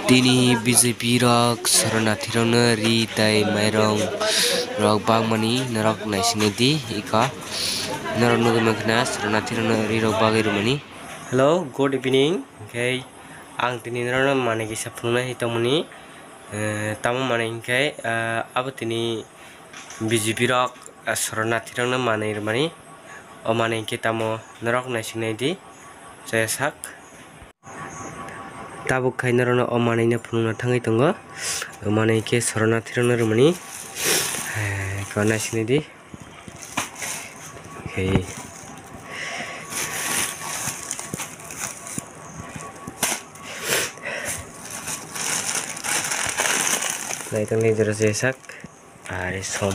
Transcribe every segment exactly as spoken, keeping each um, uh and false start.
Tini B J P rok Soronathi rokno ri tei mairong rok bakmani norok naisingwi di ika. Norok nugwi mankha na Soronathi rokno ri rok bagwi rwmani. Hello, good evening. Hwnkhe ang tini norokno manwi kisa phunuknai tongmani. Eh, tamo manwi hwnkhe, eh, abo tini B J P rok, eh, Soronathi rokno manwi rwmani. O manwi hwnkhe tamo norok naisingwi nai di. Chaya sak. Tabuk khai norokno o manwino phunukna thangwi tongo. O manwi khe Soronathi rokno rwmani. Eh, ko naisingwi di. Khai. Naitok ni jora se sak. Are som.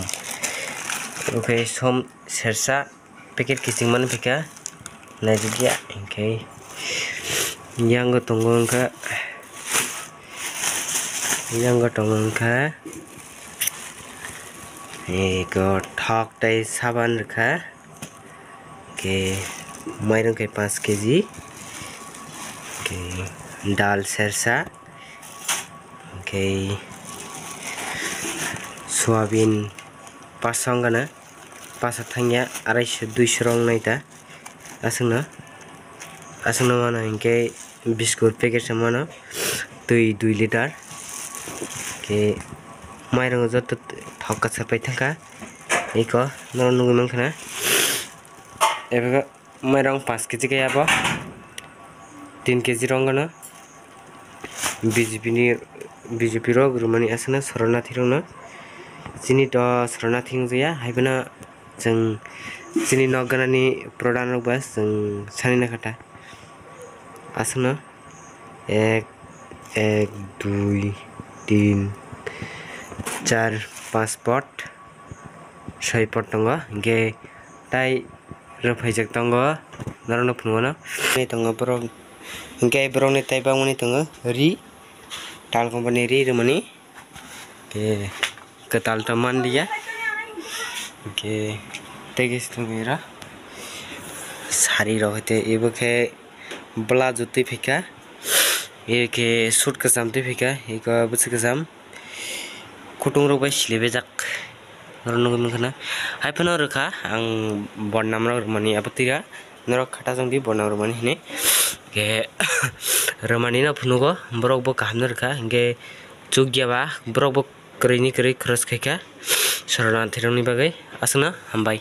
Oke, som sersa. Packet kiching mani phika naijikya, hwnkhe yango tongo wngkha, yango tongo wngkha eko thok tei saban rwkha, hwnkhe mairung khe panch K G, hwnkhe dal sersa, hwnkhe soyabin pasa wngkha na. Pasa thangya, araisho duisho rok wngnai ta. Aswkno, aswkno mano hinkhe biskut packet se mano, twi dui litar. Khe mairung joto thok kwchar pai thangkha. Eko norok nugwi mankha na. Ebo mairung panch K G khe abo tin K G rok wngkha na. B J P ni, B J P rok rwmani aswkno Soronathi rokno. Chini to Soronathi wngjakya, haiphano chwng chini nok ganani product rok ba chwng sani naikha ta. Aswkno ek, ek, dui, tin, char, panch pot. Soi pot tongo, hinkhe tai rwphaijak tongo, norokno phunukgo no. Tei tongo borok, hinkhe borokni tai bangmani tongo ri, tal company ri rwmani, hinkhe kwtal to manliya, hinkhe tei khe se tongo ira sari rok, hinkhe ebo khe bwla jutwi phaikha, ebo khe suit kwcham twi phaikha, eko bwswk kwcham. Kutung rok bai sili bejak. Norok nugwi mankha na. Haiphano rwkha ang bodnam rok rwmani abo tira. Norok khatajak di bodnam rwmani hinwi. Khe rwmani no phunugo borok bo kaham no rwkha. Hinkhe chukya ba borok bo kwrwi ni kwrwi cross khaikha. Soronathi rokni bagwi aswkno hambai.